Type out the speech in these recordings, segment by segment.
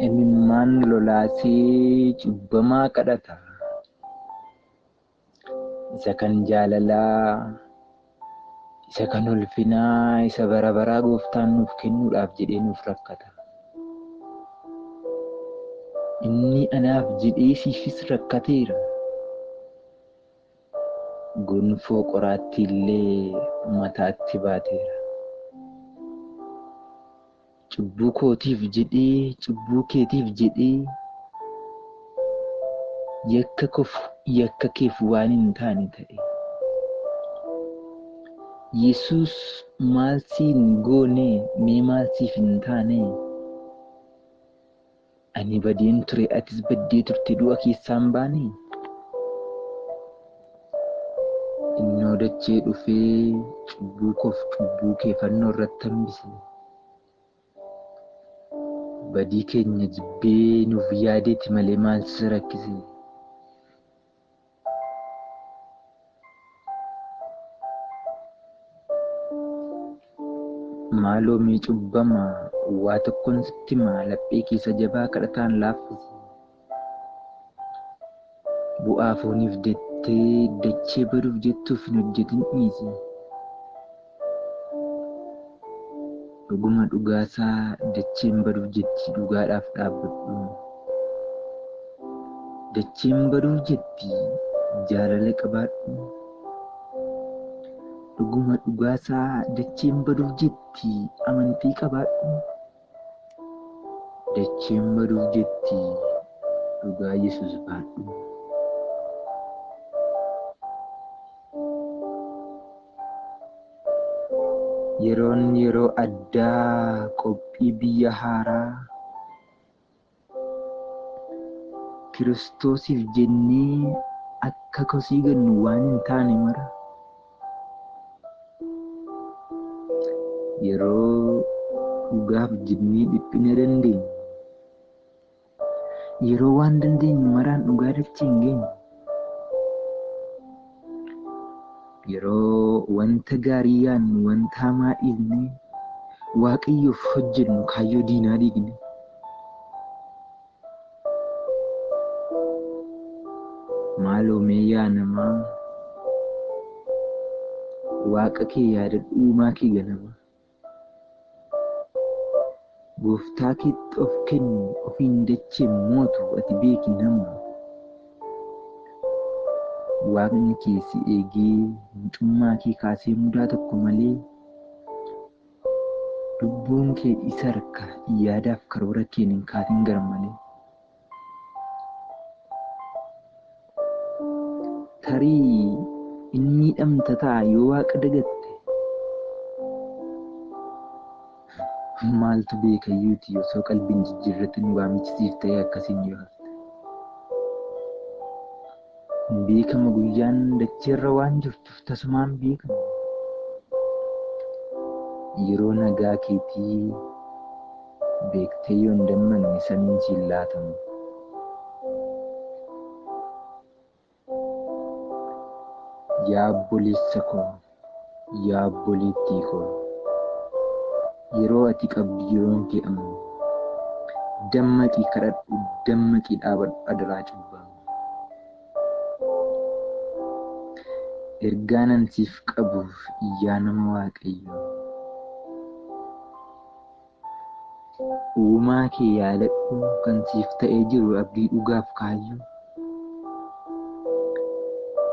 Imimmaan lolaasee cubbamaa kadhata. Isa kan jaalalaa, isa kan ulfinaa, isa bara baraa gooftaan nuuf kennuudhaaf jedhee nuuf rakkata. Inni anaaf jedhee siifis rakkateera. Gonfoo qoraattii illee mataatti baateera. Cubbuu kootiif jedhee, cubbuu keetiif jedhee, yakka koof yakka keef waan hin taane ta'e. Yesuus maal siin goone, mee maal siif hin taane? Ani badeen ture, atis baddee turte, du'a keessaan baane? Innoo dachee dhufee cubbuu koof cubbuu kee fannoo irratti hambise. Badii keenya jibbee nuuf yaadeeti malee maal si rakkise? Maaloo mee cubbamaa, waa tokkoon sitti himaa, laphee keessa jabaa kadhataan laaffisi. Bu'aa fooniif jettee dachee baduuf jettuuf hin hojjetin dhiisi. Dhuguma dhugaasaa dacheen baduuf jetti, dhugaadhaaf dhaabbadhu. Dacheen baduuf jetti, jaalala qabaadhu. Dhuguma dhugaasaa dacheen baduuf jetti, amantii qabaadhu. Dacheen baduuf jetti, dhugaa Yesuus baadhu. Yeroon yeroo addaa qophii biyya haaraa, Kiristoosiif jennee akka kosii gannu waan hin taane mara. Yeroo dhugaaf jennee dhiphina dandeenyu, yeroo waan dandeenyu maraan dhugaa dachee hin geenyu. Yeroo wanta gaarii yaadnu, wanta hamaa dhiifnee, Waaqayyoof hojjennu kaayyoo diinaa diigne. Maaloo mee yaa namaa, Waaqa kee yaadadhu, uumaa kee ganama. Gooftaa keetti of kenni, ofiin dacheen mootu ati beeki nama. Waaqni kee si eegee mucummaa kee kaasee mudaa tokko malee, lubbuun kee isa harka, yaadaaf karoora keen hin kaatin gar malee. Tarii in miidhamta ta'a yoo Waaqa dagatte. Maaltu beekayyuuti osoo qalbiin jijjiirratin waamichi siif ta'e akkasiin yoo hafte. Hin beekama guyyaan dacheerra waan jirtuuf tasumaan beekama. Yeroo nagaa keetii beektee yoo hin dammaqne samiin siin laatamu. Yaa obboleessa koo, yaa obboleettii koo, yeroo ati qabdu yeroon kee amma. Dammaqii kadhadhu, dammaqii dhaabadhu adaraa cubbama. Ergaan ani siif qabu yaa nama Waaqayyoo. Uumaa kee yaadadhu kan siif ta'ee jiru abdii dhugaaf kaayyoo.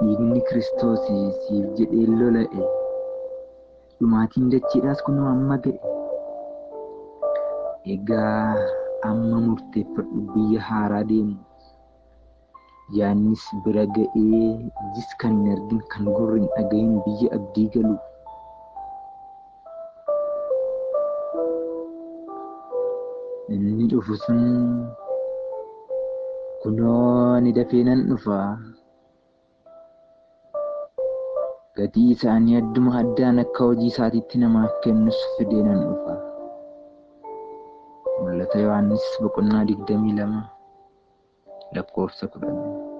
Dhiigni Kiristoos siif jedhee lola'e. Dhumaatiin dacheedhaas kunoo amma ga'e. Egaa amma murteeffadhu biyya haaraa deemu. Yaannis bira ga'ee ijis kan hin argin kan gurri hin dhagahin biyya abdii galuuf. Inni dhufu sun kunoo ani dafee nan dhufa. Gatii isaanii adduma addaan akka hojii isaatiitti namaaf kennus fidee nan dhufa. Mul'ata Yohaannis boqonnaa 22 lakkoofsa 10.